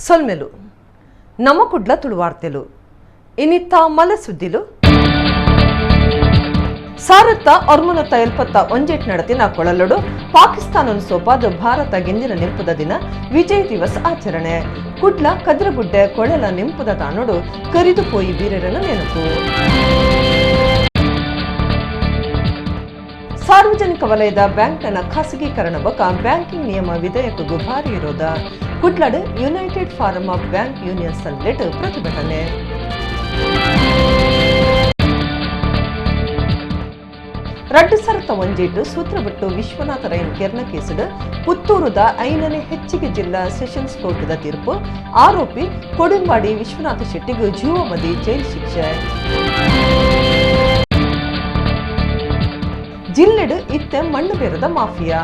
ಸೊಲ್ಮೆಲು ನಮ ಕುಡ್ಲ ತುಳುವಾರ್ತೆಲು ಇನಿತ್ತ ಮಲ ಸುದ್ದಿಲು ಸಾರತ್ತ ಒರ್ಮನತ್ತ ಎಲ್ಪತ್ತ ಒಂಜೆಟ್ ನಡತಿನ ಕೊಳಲೊಡು ಪಾಕಿಸ್ತಾನನ್ ಸೋಪಾದ ಭಾರತ ಗೆಂದಿನ ನೆಂಪುದ ದಿನ ವಿಜಯ್ ದಿವಸ್ ಆಚರಣೆ. ಕುಡ್ಲ ಕದ್ರಗುಡ್ಡೆ ಕೊಳಲ ನೆಂಪುದ ತಾನೊಡು ಕರಿದು ಪೋಯಿ ವೀರರನ ನೆನಪು. ಸಾರ್ವಜನಿಕ ವಲಯದ ಬ್ಯಾಂಕ್ನ ಖಾಸಗೀಕರಣ ಬೊಕ್ಕ ಬ್ಯಾಂಕಿಂಗ್ ನಿಯಮ ವಿಧೇಯಕಗೂ ಭಾರಿ ವಿರೋಧ. ಕುಡ್ಲಡ್ United Forum of Bank Union ಸನ್ಲೆಟ್ ಪ್ರತಿಭಟನೆ. ರಡ್ಡು ಸರತ ಒಂಜೇಟು ಸೂತ್ರಬೆಟ್ಟು ವಿಶ್ವನಾಥ ರೈನ್ ಕೆರ್ನ ಕೇಸುಡು ಪುತ್ತೂರುದ 5ನೇ ಹೆಚ್ಚಿಗೆ ಜಿಲ್ಲಾ ಸೆಷನ್ಸ್ ಕೋರ್ಟ್ದ ತೀರ್ಪು. ಆರೋಪಿ ಕೊಡಿಂಬಾಡಿ ವಿಶ್ವನಾಥ ಶೆಟ್ಟಿಗೂ ಜೀವಾವಧಿ ಜೈಲು ಶಿಕ್ಷೆ. ಜಿಲ್ಲೆಡು ಇತ್ತೆ ಮಣ್ಣು ಬೇರದ ಮಾಫಿಯಾ.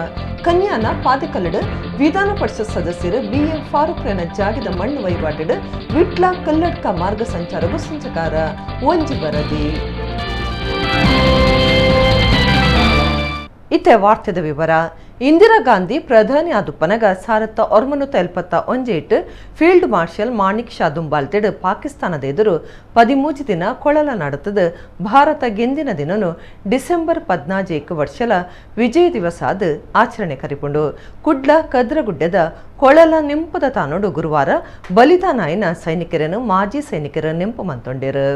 ಕನ್ಯಾನ ಪಾದಕಲ್ಲಡು ವಿಧಾನ ಪರಿಷತ್ ಸದಸ್ಯರು ಬಿಎಂ ಫಾರೂಕ್ರೆನ ಜಾಗದ ಮಣ್ಣು ವಹಿವಾಟು ವಿಟ್ಲ ಕಲ್ಲಡ್ಕ ಮಾರ್ಗ ಸಂಚಾರಗೂ ಸಂಚಕಾರ. ಒಂಜಿ ವರದಿ. ಇತ್ತೆ ವಾರ್ತೆದ ವಿವರ. ಇಂದಿರಾ ಗಾಂಧಿ ಪ್ರಧಾನಿ ಆದುಪ್ಪನಗ ಸಾರತ್ತ ಒರ್ಮನುತ ಎಲ್ಪತ್ತ ಒಂಜೇಟ್ ಫೀಲ್ಡ್ ಮಾರ್ಷಲ್ ಮಾಣಿಕ್ ಶಾ ದುಂಬಾಲ್ತೆಡ್ ಪಾಕಿಸ್ತಾನದ ಎದುರು 13 ದಿನ ಕೊಳಲ ನಡೆತದು ಭಾರತ ಗೆಂದಿನ ದಿನನು ಡಿಸೆಂಬರ್ 14 ವರ್ಷಲ ವಿಜಯ ದಿವಸ ಆದ್ ಆಚರಣೆ ಕರಿಪುಂಡು. ಕುಡ್ಲ ಕದ್ರಗುಡ್ಡೆದ ಕೊಳಲ ನೆಂಪುದ ತಾನೋಡು ಗುರುವಾರ ಬಲಿದಾನಾಯಿನ ಸೈನಿಕರನ್ನು ಮಾಜಿ ಸೈನಿಕರ ನೆಂಪು ಮಂತೊಂಡೇರು.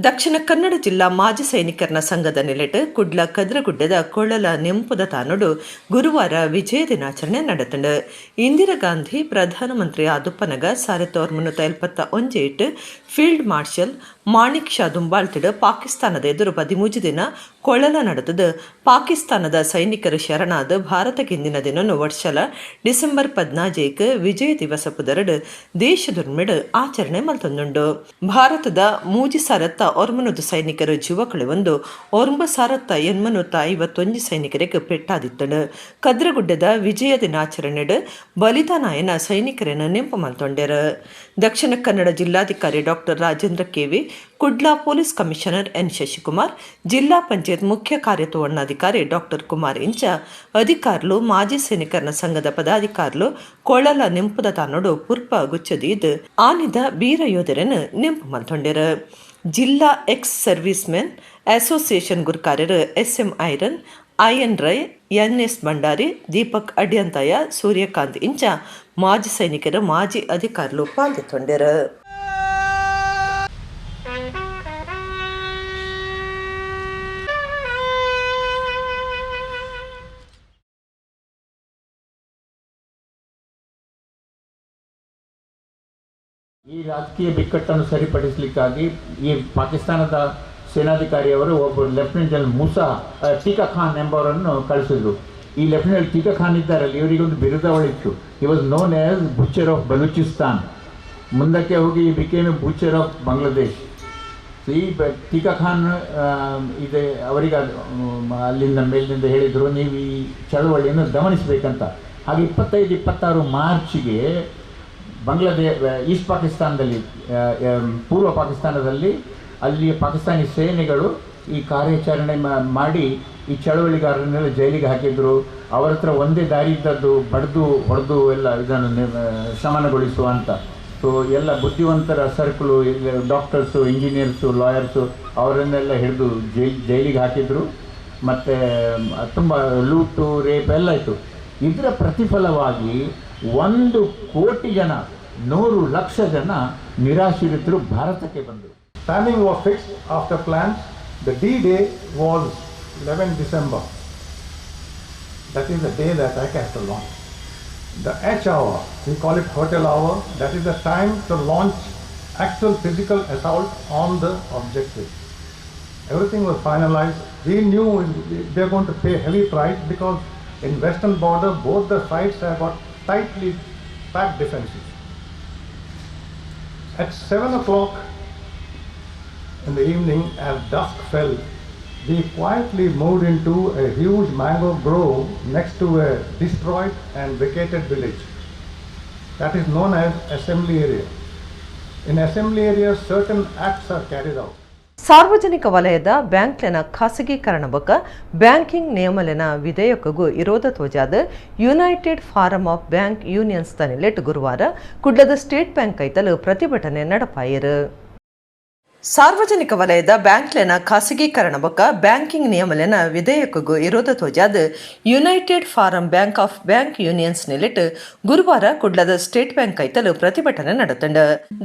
ದಕ್ಷಿಣ ಕನ್ನಡ ಜಿಲ್ಲಾ ಮಾಜಿ ಸೈನಿಕರನ ಸಂಘದ ನೆಲೆಟ್ ಕುಡ್ಲ ಕದ್ರಗುಡ್ಡೆದ ಕೊಳಲ ನೆಂಪುದ ತಾನೋಡು ಗುರುವಾರ ವಿಜಯ ದಿನಾಚರಣೆ ನಡೆತಂಡು. ಇಂದಿರಾ ಗಾಂಧಿ ಪ್ರಧಾನಮಂತ್ರಿ ಆದುಪ್ಪನಗ 1371 ಫೀಲ್ಡ್ ಮಾರ್ಷಲ್ ಮಾಣಿಕ್ ಶಾ ದುಂಬಾಳ್ತಿಡು ಪಾಕಿಸ್ತಾನದ ಎದುರು 13 ದಿನ ಕೊಳಲ ನಡೆತದು ಪಾಕಿಸ್ತಾನದ ಸೈನಿಕರು ಶರಣಾದ ಭಾರತ ಗೆಂದಿನ ದಿನನು ವರ್ಷಲ ಡಿಸೆಂಬರ್ 14 ವಿಜಯ ದಿವಸ ಪುದರಡು ದೇಶದುರ್ಮಿಡು ಆಚರಣೆ ಮಲ್ತೊಂದುಂಡು. ಭಾರತದ 3,900 ಸೈನಿಕರು ಜೀವಕಳೆ ಒಂದು 9,851 ಸೈನಿಕರಿಗೆ ಪೆಟ್ಟಾದಿತ್ತಡು. ಕದ್ರಗುಡ್ಡದ ವಿಜಯ ದಿನಾಚರಣೆಡು ಬಲಿದಾನಾಯನ ಸೈನಿಕರನ್ನು ನೆಂಪು ಮಲ್ತೊಂಡೆರು. ದಕ್ಷಿಣ ಕನ್ನಡ ಜಿಲ್ಲಾಧಿಕಾರಿ doctor Rajendra KV, Kudla police commissioner N Shashikumar, ಜಿಲ್ಲಾ ಪಂಚಾಯತ್ ಮುಖ್ಯ ಕಾರ್ಯನಿರ್ವಹಣಾಧಿಕಾರಿ ಡಾಕ್ಟರ್ ಕುಮಾರ್ ಇಂಚ ಅಧಿಕಾರುಲು, ಮಾಜಿ ಸೈನಿಕರನ ಸಂಘದ ಪದಾಧಿಕಾರುಲು ಕೊಳಲ ನೆಂಪುದ ತಾನೋಡು ಪುರ್ಪ ಗುಚ್ಚದೀದ್ ಆನಿದ ವೀರ ಯೋಧರನ್ನು ನೆಂಪು ಮಲ್ತೊಂಡೆರು. ಜಿಲ್ಲಾ ಎಕ್ಸ್ ಸರ್ವಿಸ್ ಮೆನ್ association ಗುರುಕಾರ್ಯರು S M iron, IN Rai, N S Bhandari, Deepak Adyanthaya, Suryakant ಇಂಚ ಮಾಜಿ ಸೈನಿಕರು, ಮಾಜಿ ಅಧಿಕಾರಿಗಳು ಪಾಲ್ಗೊಂಡರು. ಈ ರಾಜಕೀಯ ಬಿಕ್ಕಟ್ಟನ್ನು ಸರಿಪಡಿಸಲಿಕ್ಕಾಗಿ ಈ ಪಾಕಿಸ್ತಾನದ ಸೇನಾಧಿಕಾರಿಯವರು ಒಬ್ಬರು ಲೆಫ್ಟಿನೆಂಟ್ ಜನರಲ್ ಮುಸಾ ಟೀಕಾ ಖಾನ್ ಎಂಬವರನ್ನು ಕಳಿಸಿದರು. ಈ ಲೆಫ್ಟಿನೆಂಟ್ ಟೀಕಾ ಖಾನ್ ಇದ್ದಾರಲ್ಲ, ಇವರಿಗೊಂದು ಬಿರುದಾವಳಿ ಇತ್ತು. He was known as butcher of Balochistan. ಮುಂದಕ್ಕೆ ಹೋಗಿ he became a butcher of Bangladesh. So ಈ ಟೀಕಾ ಖಾನ್ ಇದೆ ಅವರಿಗೆ ಅಲ್ಲಿಂದ ಮೇಲಿನಿಂದ ಹೇಳಿದರು, ನೀವು ಈ ಚಳವಳಿಯನ್ನು ದಮನಿಸಬೇಕಂತ. ಹಾಗೆ 25-26 ಮಾರ್ಚಿಗೆ ಈಸ್ಟ್ ಪಾಕಿಸ್ತಾನದಲ್ಲಿ, ಪೂರ್ವ ಪಾಕಿಸ್ತಾನದಲ್ಲಿ ಅಲ್ಲಿ ಪಾಕಿಸ್ತಾನಿ ಸೇನೆಗಳು ಈ ಕಾರ್ಯಾಚರಣೆ ಮಾಡಿ ಈ ಚಳವಳಿಗಾರರನ್ನೆಲ್ಲ ಜೈಲಿಗೆ ಹಾಕಿದರು. ಅವರ ಹತ್ರ ಒಂದೇ ದಾರಿ ಇದ್ದದ್ದು, ಬಡ್ದು ಹೊಡೆದು ಎಲ್ಲ ಇದನ್ನು ಶಮನಗೊಳಿಸುವ ಅಂತ. ಸೊ ಎಲ್ಲ ಬುದ್ಧಿವಂತರ ಸರ್ಕಲು, ಡಾಕ್ಟರ್ಸು, ಇಂಜಿನಿಯರ್ಸು, ಲಾಯರ್ಸು ಅವರನ್ನೆಲ್ಲ ಹಿಡಿದು ಜೈಲಿಗೆ ಹಾಕಿದರು. ಮತ್ತು ತುಂಬ ಲೂಟು, ರೇಪ್ ಎಲ್ಲ ಇತ್ತು. ಇದರ ಪ್ರತಿಫಲವಾಗಿ 1 ಕೋಟಿ ಜನ, 100 ಲಕ್ಷ ಜನ ನಿರಾಶ್ರಿತರು ಭಾರತಕ್ಕೆ ಬಂದರು. Timing was fixed after plans. The D-Day was 11 December. That is the day the attack has to launch. The H hour, we call it hotel hour, that is the time to launch actual physical assault on the objective. Everything was finalized. We knew they are going to pay heavy price because in western border both the sides have got tightly packed defenses. At 7 o'clock in the evening, as dusk fell, we quietly moved into a huge mango grove next to a destroyed and vacated village that is known as assembly area. In assembly area, certain acts are carried out. ಸಾರ್ವಜನಿಕ ವಲಯದ ಬ್ಯಾಂಕ್ಲೆನ ಖಾಸಗೀಕರಣ ಬೊಕ್ಕ banking ನಿಯಮಲೆನ ವಿಧೇಯಕಗೂ ವಿರೋಧ ತೋಜಾದ United Forum of Bank Unions ತನಿಲೆಟ್ ಗುರುವಾರ ಕುಡ್ಲದ state bank ಕೈತಲು ಪ್ರತಿಭಟನೆ ನಡಪಾಯಿರು. ಸಾರ್ವಜನಿಕ ವಲಯದ ಬ್ಯಾಂಕ್ಲೆನ ಖಾಸಗೀಕರಣ ಬೊಕ್ಕ ಬ್ಯಾಂಕಿಂಗ್ ನಿಯಮಲೆನ ವಿಧೇಯಕಗೂ ವಿರೋಧ ತೋಜಾದ United Forum Bank of Bank Unions ನಿಲೆಟ್ ಗುರುವಾರ ಕುಡ್ಲದ ಸ್ಟೇಟ್ ಬ್ಯಾಂಕ್ ಕೈತಲು ಪ್ರತಿಭಟನೆ ನಡೆತಂಡ.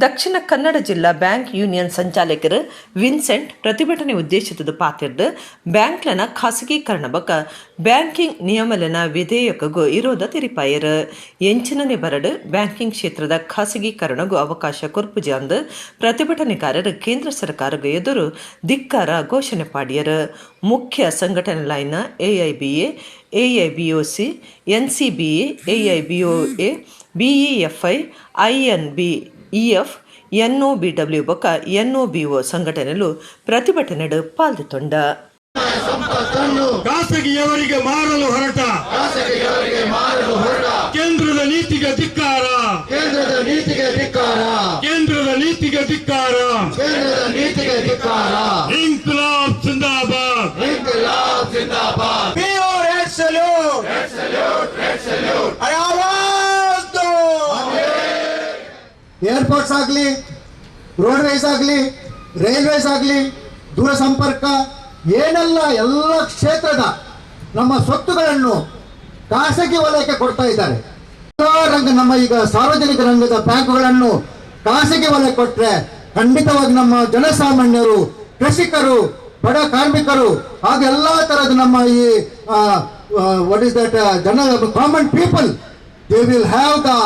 ದಕ್ಷಿಣ ಕನ್ನಡ ಜಿಲ್ಲಾ ಬ್ಯಾಂಕ್ ಯೂನಿಯನ್ ಸಂಚಾಲಕರು ವಿನ್ಸೆಂಟ್ ಪ್ರತಿಭಟನೆ ಉದ್ದೇಶಿತದ ಪಾತಿರ್ದು ಬ್ಯಾಂಕ್ಲೆನ ಖಾಸಗೀಕರಣ ಬೊಕ್ಕ ಬ್ಯಾಂಕಿಂಗ್ ನಿಯಮಲೆನ ವಿಧೇಯಕಗೂ ವಿರೋಧ ತೆರಿಪಾಯರು. ಎಂಚಿನನೆ ಬರಡು ಬ್ಯಾಂಕಿಂಗ್ ಕ್ಷೇತ್ರದ ಖಾಸಗೀಕರಣಗೂ ಅವಕಾಶ ಕೊರ್ಪುಜಿ ಅಂದು ಪ್ರತಿಭಟನೆಕಾರರು ಕೇಂದ್ರ ಸರ್ಕಾರದ ಎದುರು ಧಿಕ್ಕಾರ ಘೋಷಣೆ ಪಾಡಿಯರು. ಮುಖ್ಯ ಸಂಘಟನೆಲಾಯಿನ ಎಐಬಿಎ, ಎಐಬಿಒಸಿ, ಎನ್ಸಿಬಿಎ, ಎಐಬಿಒಎ, ಬಿಇಎಫ್ಐ, ಐಎನ್ಬಿಇಎಫ್, ಎನ್ಒಬಿಡಬ್ಲ್ಯೂ ಬೊಕ್ಕ ಎನ್ಒಬಿಒ ಸಂಘಟನೆಲು ಪ್ರತಿಭಟನೆಡು ಪಾಲ್ದೆತೊಂಡ. ಖಾಸಗಿಯವರಿಗೆ ಮಾರಲು ಹೊರಟ ಕೇಂದ್ರದ ನೀತಿಗೆ ಧಿಕ್ಕಾರ. ಕೇಂದ್ರದ ನೀತಿಗೆ ಧಿಕ್ಕಾರ. ಕೇಂದ್ರದ ನೀತಿಗೆ ಧಿಕ್ಕಾರ. ಕೇಂದ್ರದ ನೀತಿಗೆ ಧಿಕ್ಕಾರ. ಇನ್ಕಲಾಬ್ ಜಿಂದಾಬಾದ್. ಇನ್ಕಲಾಬ್ ಜಿಂದಾಬಾದ್. Pure red salute! Red salute, red salute! अरे आवाज दो! ಏರ್ಪೋರ್ಟ್ಸ್ ಆಗಲಿ, ರೋಡ್ವೇಸ್ ಆಗಲಿ, ರೈಲ್ವೇಸ್ ಆಗಲಿ, ದೂರ ಸಂಪರ್ಕ ಏನೆಲ್ಲ ಎಲ್ಲ ಕ್ಷೇತ್ರದ ನಮ್ಮ ಸ್ವತ್ತುಗಳನ್ನು ಖಾಸಗಿ ವಲಯಕ್ಕೆ ಕೊಡ್ತಾ ಇದ್ದಾರೆ. ಎಲ್ಲ ರಂಗ ನಮ್ಮ ಈಗ ಸಾರ್ವಜನಿಕ ರಂಗದ ಬ್ಯಾಂಕುಗಳನ್ನು ಖಾಸಗಿ ವಲಯಕ್ಕೆ ಕೊಟ್ಟರೆ ಖಂಡಿತವಾಗಿ ನಮ್ಮ ಜನಸಾಮಾನ್ಯರು, ಕೃಷಿಕರು, ಬಡ ಕಾರ್ಮಿಕರು ಹಾಗೂ ಎಲ್ಲ ತರದ ನಮ್ಮ ಈ what is that ಜನ common people, they will have the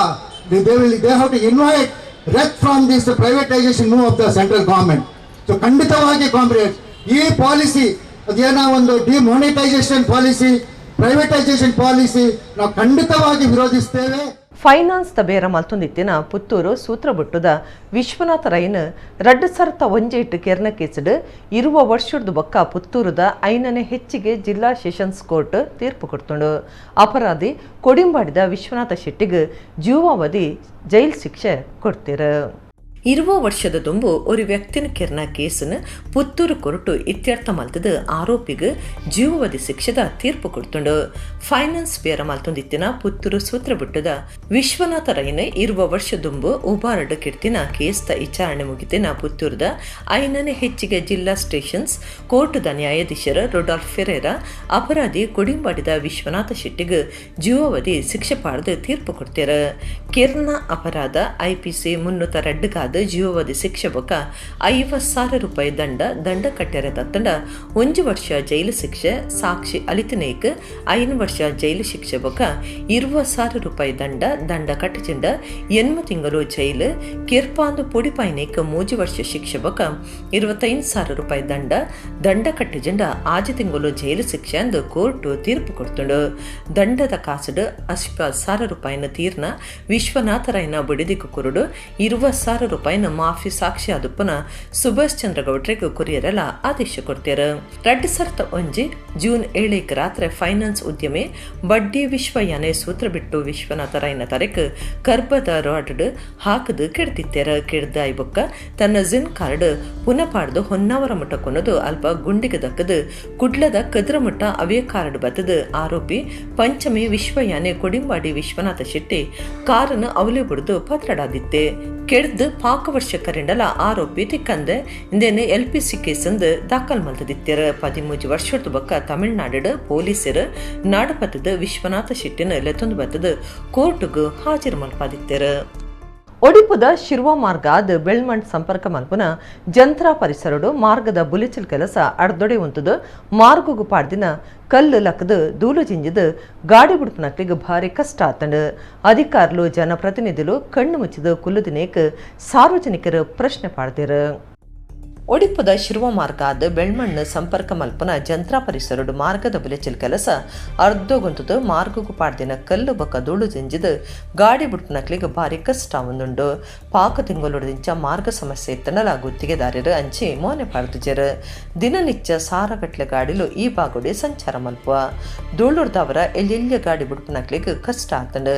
they will they have to invite wrath from this privatization move of the central government. So ಖಂಡಿತವಾಗಿ ಕಾಮ್ರೇಡ್ಸ್, ಈ ಪಾಲಿಸಿ ಅದೇನೋ ಒಂದು demonetisation policy, privatisation policy ನಾವು ಖಂಡಿತವಾಗಿ ವಿರೋಧಿಸ್ತೇವೆ. Finance ದ ಬೇರ ಮಲ್ತೊಂದಿತ್ತಿನ Puttur ಸೂತ್ರಬೊಟ್ಟುದ Vishwanatha rain 2001ಟ್ ಕೆರ್ನ ಕೇಸ್ಡ್ 20 ವರ್ಷದ ಬೊಕ್ಕ ಪುತ್ತೂರುದ ಐನನೇ ಹೆಚ್ಚಿಗೆ ಜಿಲ್ಲಾ ಸೆಷನ್ಸ್ ಕೋರ್ಟ್ ತೀರ್ಪು ಕೊಡ್ತುಂಡು. ಅಪರಾಧಿ ಕೊಡಿಂಬಾಡಿದ ವಿಶ್ವನಾಥ ಶೆಟ್ಟಿಗೆ ಜೀವಾವಧಿ ಜೈಲ್ ಶಿಕ್ಷೆ ಕೊಡ್ತೀರ. 20 ವರ್ಷದ ದುಂಬು ഒരു ವ್ಯಕ್ತಿನ ಕೆರ್ನ ಕೇಸನ್ನು ಪುತ್ತೂರು ಕೊರಟು ಇತ್ಯರ್ಥ ಮಲ್ತದ ಆರೋಪಿಗೆ ಜೀವಾವಧಿ ಶಿಕ್ಷೆದ ತೀರ್ಪು ಕೊಡ್ತುಂಡು. ಫೈನಾನ್ಸ್ ಬೇರ ಮಲ್ತೊಂದಿತ್ತಿನ ಪುತ್ತೂರು ಸೂತ್ರಬುಟ್ಟದ ವಿಶ್ವನಾಥ ರೈನ 20 ವರ್ಷ ದುಂಬು ಉಬಾರಡ್ ಕಿರ್ತಿನ ಕೇಸ್ದ ವಿಚಾರಣೆ ಮುಗಿತಿನ ಪುತ್ತೂರದ ಐನನೇ ಹೆಚ್ಚಿಗೆ ಜಿಲ್ಲಾ ಸೆಷನ್ಸ್ ಕೋರ್ಟ್ದ ನ್ಯಾಯಾಧೀಶರ ರೊಡಾಲ್ಫ್ ಫೆರೇರಾ ಅಪರಾಧಿ ಕೊಡಿಂಬಾಡಿದ ವಿಶ್ವನಾಥ ಶೆಟ್ಟಿಗೆ ಜೀವಾವಧಿ ಶಿಕ್ಷೆ ಪಾಡ್ದು ತೀರ್ಪು ಕೊಡ್ತೀರ. ಕಿರ್ನ ಅಪರಾಧ ಐಪಿಸಿ 302ಗಾದ ಜೀವಾವಧಿ ಶಿಕ್ಷೆ ಬೊಕ್ಕ 50,000 ರೂಪಾಯಿ ದಂಡ, ದಂಡ ಕಟ್ಟೆರೆ ತತ್ತಂಡ 1 ವರ್ಷ ಜೈಲು ಶಿಕ್ಷೆ, ಸಾಕ್ಷಿ ಅಲಿತಿನೇಕ್ 5 ವರ್ಷ ಜೈಲು ಶಿಕ್ಷೆ ಬೊಕ್ಕ 20,000 ರೂಪಾಯಿ ದಂಡ, ದಂಡ ಕಟ್ಟಚಿಂಡ 8 ತಿಂಗಳು ಜೈಲು, ಕಿರ್ಪಾಂದು ಪೊಡಿಪಾಯ್ನೇಕ್ 3 ವರ್ಷ ಶಿಕ್ಷೆ ಬೊಕ್ಕ 25,000 ರೂಪಾಯಿ ದಂಡ, ದಂಡ ಕಟ್ಟಿಜಂಡ 6 ತಿಂಗಳು ಜೈಲು ಶಿಕ್ಷೆ ಎಂದು ಕೋರ್ಟ್ ತೀರ್ಪು ಕೊಡ್ತುಂಡು. ದಂಡದ ಕಾಸುಡು 80,000 ರೂಪಾಯಿನ ತೀರ್ನ ವಿಶ್ವನಾಥರಾಯನ ಬುಡಿದಿಕ್ಕು ಕುರುಡು 20,000 ರೂಪಾಯಿನ ಮಾಫಿ ಸಾಕ್ಷಿ ಆದುಪ್ಪನ ಸುಭಾಷ್ ಚಂದ್ರ ಗೌಡ್ರಿಗೆ ಕೊರಿಯರೆಲ್ಲ ಆದೇಶ ಕೊಡ್ತಾರೆ. 2001 ಜೂನ್ 7ಕ್ಕೆ ರಾತ್ರಿ ಫೈನಾನ್ಸ್ ಉದ್ಯಮಿ ಬಡ್ಡಿ ವಿಶ್ವಯಾನೆ ಸೂತ್ರ ಬಿಟ್ಟು ವಿಶ್ವನಾಥ ರಾಯನ ತರೆಕ್ ಕರ್ಬದ ರಾಡ್ ಹಾಕದು ಕೆಡ್ತಿತ್ತೇರ. ಕೆಡ್ದಾಯ್ ಬೊಕ್ಕ ತನ್ನ ಜಿನ್ ಕಾರ್ಡ್ ಪುನಃ ಪಾಡ್ದು ಹೊನ್ನಾವರ ಮುಟ್ಟ ಕೊನದು ಅಲ್ಪ ಗುಂಡಿಗೆ ದಕ್ಕದು ಕುಡ್ಲದ ಕದ್ರ ಮುಟ್ಟ ಅವೇ ಕಾರ್ಡ್ ಬತ್ತದು ಆರೋಪಿ ಪಂಚಮಿ ವಿಶ್ವಯಾನೆ ಕೊಡಿಂಬಾಡಿ ವಿಶ್ವನಾಥ ಶೆಟ್ಟಿ ಕಾರನ್ನು ಅವಲಿ ಬುಡ್ದು ಪತ್ರಡಾದಿತ್ತೆ. ಕೆಡ್ದು ಪಾಕ ವರ್ಷ ಕರಿಂಡಲ ಆರೋಪಿ ತಿಕ್ಕಂದೆ ಇಂದೇನು L P C ಕೇಸಂದು ದಾಖಲ್ ಮಲ್ತದಿತ್ತೆರ. 13 ವರ್ಷದ ಬೊಕ್ಕ ತಮಿಳ್ನಾಡು ಪೊಲೀಸರು ನಾಡಪತ್ತದ ವಿಶ್ವನಾಥ ಶೆಟ್ಟಿನ ಲೆತ್ತೊಂದು ಬತ್ತದ ಕೋರ್ಟ್ಗ್ ಹಾಜರು ಮಲ್ಪಾದಿತ್ತೆರ. ಒಡಿಪುದ ಶಿರ್ವ ಮಾರ್ಗ ಆದ್ ಬೆಳ್ಮಣ್ ಸಂಪರ್ಕ ಮಲ್ಪುನ ಜಂತ್ರ ಪರಿಸರಡು ಮಾರ್ಗದ ಬುಲಿಚಲ್ ಕೆಲಸ ಅರ್ದೊಡೆ ಉಂತುದು ಮಾರ್ಗಗು ಪಾಡ್ದಿನ ಕಲ್ಲು ಲಕ್ಕದು ದೂಲು ಜಿಂಜಿದು ಗಾಡಿ ಬುಡ್ಪುನಕ್ಲಿಗೆ ಭಾರಿ ಕಷ್ಟ ಆತಂಡು. ಅಧಿಕಾರುಲು ಜನಪ್ರತಿನಿಧಿಲು ಕಣ್ಣು ಮುಚ್ಚಿದು ಕುಲ್ಲುದಿನೇಕ್ ಸಾರ್ವಜನಿಕರು ಪ್ರಶ್ನೆ ಪಾಡ್ದಿರು. ಒಡಿಪುದ ಶಿರ್ವ ಮಾರ್ಗ ಆದ ಬೆಳ್ಮಣ್ಣು ಸಂಪರ್ಕ ಮಲ್ಪನ ಜಂತ್ರ ಪರಿಸರಡು ಮಾರ್ಗದ ಬುಲೆಚಲ್ ಕೆಲಸ ಅರ್ಧಗುಂತದು ಮಾರ್ಗಗು ಪಾಡ್ದಿನ ಕಲ್ಲು ಬೊಕ್ಕ ಧೂಳು ಜಿಂಜಿದು ಗಾಡಿ ಬುಡ್ಪುನಕ್ಲಿಗೆ ಭಾರಿ ಕಷ್ಟ ಒಂದುಂಡು. ಪಾಕ ತಿಂಗಳೊಡದಿಂಚ ಮಾರ್ಗ ಸಮಸ್ಯೆ ಇತ್ತನಲ ಗುತ್ತಿಗೆದಾರರು ಅಂಚಿ ಮೋನೆ ಪಾಡ್ದುಜೆರು. ದಿನನಿತ್ಯ ಸಾರಗಟ್ಲೆ ಗಾಡಿಲು ಈ ಬಾಗುಡಿ ಸಂಚಾರ ಮಲ್ಪುವ. ಧೂಳುರ್ದವರ ಎಲ್ಲೆಲ್ಲ ಗಾಡಿ ಬುಡ್ಪುನಕ್ಲಿಗೆ ಕಷ್ಟ ಆತಂಡು.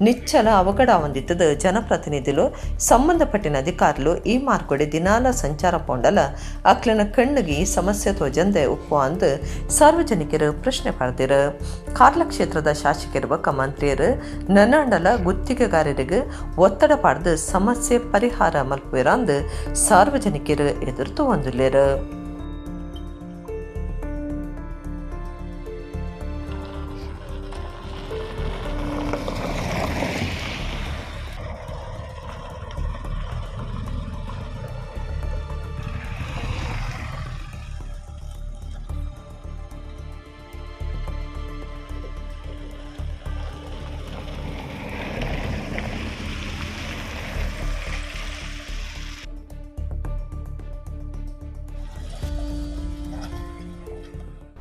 ನಿಚ್ಚಲ ಅವಘಡ ಹೊಂದಿತ್ತದು. ಜನಪ್ರತಿನಿಧಿಲು ಸಂಬಂಧಪಟ್ಟಿನ ಅಧಿಕಾರುಲು ಈ ಮಾರ್ಗೊಡೆ ದಿನಾಲ ಸಂಚಾರ ಪೋಂಡಲ. ಇತ್ತಂಡಲ ಅಕ್ಲೆನ ಕಣ್ಣಿಗೆ ಈ ಸಮಸ್ಯೆ ತೋಜಂದೆ ಉಪ್ಪು ಅಂದು ಸಾರ್ವಜನಿಕರು ಪ್ರಶ್ನೆ ಪಡೆದಿರು. ಕಾರ್ಲ ಕ್ಷೇತ್ರದ ಶಾಸಕರು ಬೊಕ್ಕ ಮಂತ್ರಿಯರು ನನ್ನಾಂಡಲ ಗುತ್ತಿಗೆಗಾರರಿಗೆ ಒತ್ತಡ ಪಾಡ್ದು ಸಮಸ್ಯೆ ಪರಿಹಾರ ಮಲ್ಪುವೆರಂದು ಸಾರ್ವಜನಿಕರು ಎದುರು ಹೊಂದಿಲ್ಲೇರು.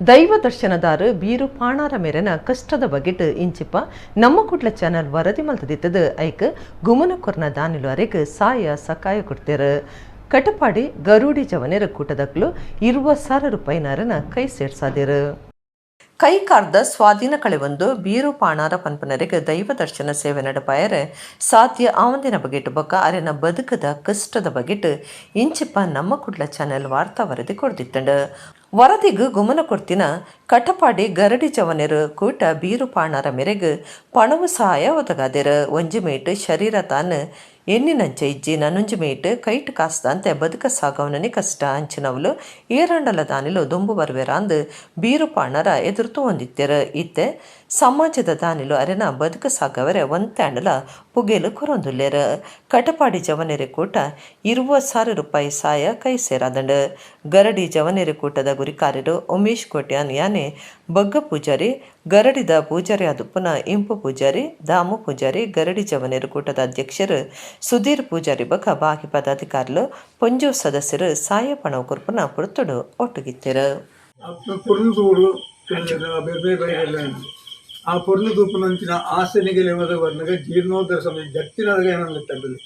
ದೈವ ದರ್ಶನದಾರು ಬೀರು ಪಾಣಾರ ಮೇರೆನ ಕಷ್ಟದ ಬಗೆಟ್ ಇಂಚಿಪ ನಮ್ಮ ಕುಡ್ಲ ಚಾನಲ್ ವರದಿ ಮಲ್ತದಿತ್ತದು ಐಕ್ ಗುಮನ ಕೊರ್ನ ದಾನಿಲು ಅರೆಗ್ ಸಾಯ ಸಕಾಯ ಕೊಡ್ತೇರು. ಕಟಪಾಡಿ ಗರುಡಿ ಜವನೆರ ಕೂಟದಕ್ಲು 20,000 ರೂಪಾಯಿನಾರನ ಕೈ ಸೇರ್ಸಾದಿರು. ಕೈಕಾರ್ದ ಸ್ವಾಧೀನ ಕಳೆವೊಂದು ಬೀರು ಪಾಣಾರ ಪನ್ಪನರಿಗೆ ದೈವ ದರ್ಶನ ಸೇವೆ ನಡಪಾಯರೆ ಸಾಧ್ಯ ಆವಂದಿನ ಬಗೆಟ್ ಬೊಕ್ಕ ಅರೆನ ಬದುಕದ ಕಷ್ಟದ ಬಗೆಟ್ ಇಂಚಿಪ ನಮ್ಮ ಕುಡ್ಲ ಚಾನೆಲ್ ವಾರ್ತಾ ವರದಿ ಕೊಡ್ದಿತ್ತಂಡು. ವರದಿಗು ಗುಮನ ಕೊಡ್ತಿನ ಕಟಪಾಡಿ ಗರಡಿ ಜವನೆರು ಕೂಟ ಬೀರು ಪಾಣಾರ ಮೇರೆಗೆ ಪಣವು ಸಹಾಯ ಒದಗಾದಿರು. ಒಂಜಿ ಮೇಟ್ ಶರೀರ ತಾನು ಎನ್ನಿನಂಚೆ ಇಜ್ಜಿ ನನುಂಜಿ ಮೇಟ್ ಕೈಟ್ ಕಾಸ್ದಂತೆ ಬದುಕ ಸಾಗವನನಿ ಕಷ್ಟ ಅಂಚಿನವಲು ಏರಂಡಲ ದಾನಿಲು ದುಂಬು ಬರುವೆರಾಂದು ಬೀರು ಪಾಣರ ಎದುರುತು ಹೊಂದಿತ್ತೆರು. ಇತ್ತೆ ಸಮಾಜದ ದಾನಿಲು ಅರೆನ ಬದುಕ ಸಾಗವರೆ ಒಂತಾಂಡಲ ಪುಗೆಲು ಕೊರೊಂದುಲ್ಲೇರು. ಕಟಪಾಡಿ ಜವನೆರೆ ಕೂಟ 20,000 ರೂಪಾಯಿ ಸಾಯ ಕೈ ಸೇರಾದಂಡು. ಗರಡಿ ಜವನೆರೆ ಕೂಟದ ಗುರಿಕಾರರು ಉಮೇಶ್ ಕೋಟ್ಯಾನ್ ಯಾನೆ ಬಗ್ಗ ಪೂಜಾರಿ, ಗರಡಿದ ಪೂಜಾರಿ ಆದುಪ್ಪುನ ಇಂಪು ಪೂಜಾರಿ, ದಾಮು ಪೂಜಾರಿ, ಗರಡಿ ಜವನೆರು ಕೂಟದ ಅಧ್ಯಕ್ಷರು ಸುಧೀರ್ ಪೂಜಾರಿ ಬೊಕ್ಕ ಬಾಕಿ ಪದಾಧಿಕಾರಿಲು ಪೊಂಜು ಸದಸ್ಯರು ಸಾಯ ಪಣವು ಕೊರ್ಪುನ ಪುರ್ತುಡು ಒಟ್ಟುಗಿತ್ತಿರು. ಆ ಪೊರ್ಲು ತೂಪುನಂಚಿನ ಆಸೆನಿಗೆ ವರ್ಣಗ ಜೀರ್ಣೋದ್ಧರ ಸಮಯ ಜಟ್ಟಿನದಾಗ ಏನಂದ್ರೆ ತಂಡಲಿ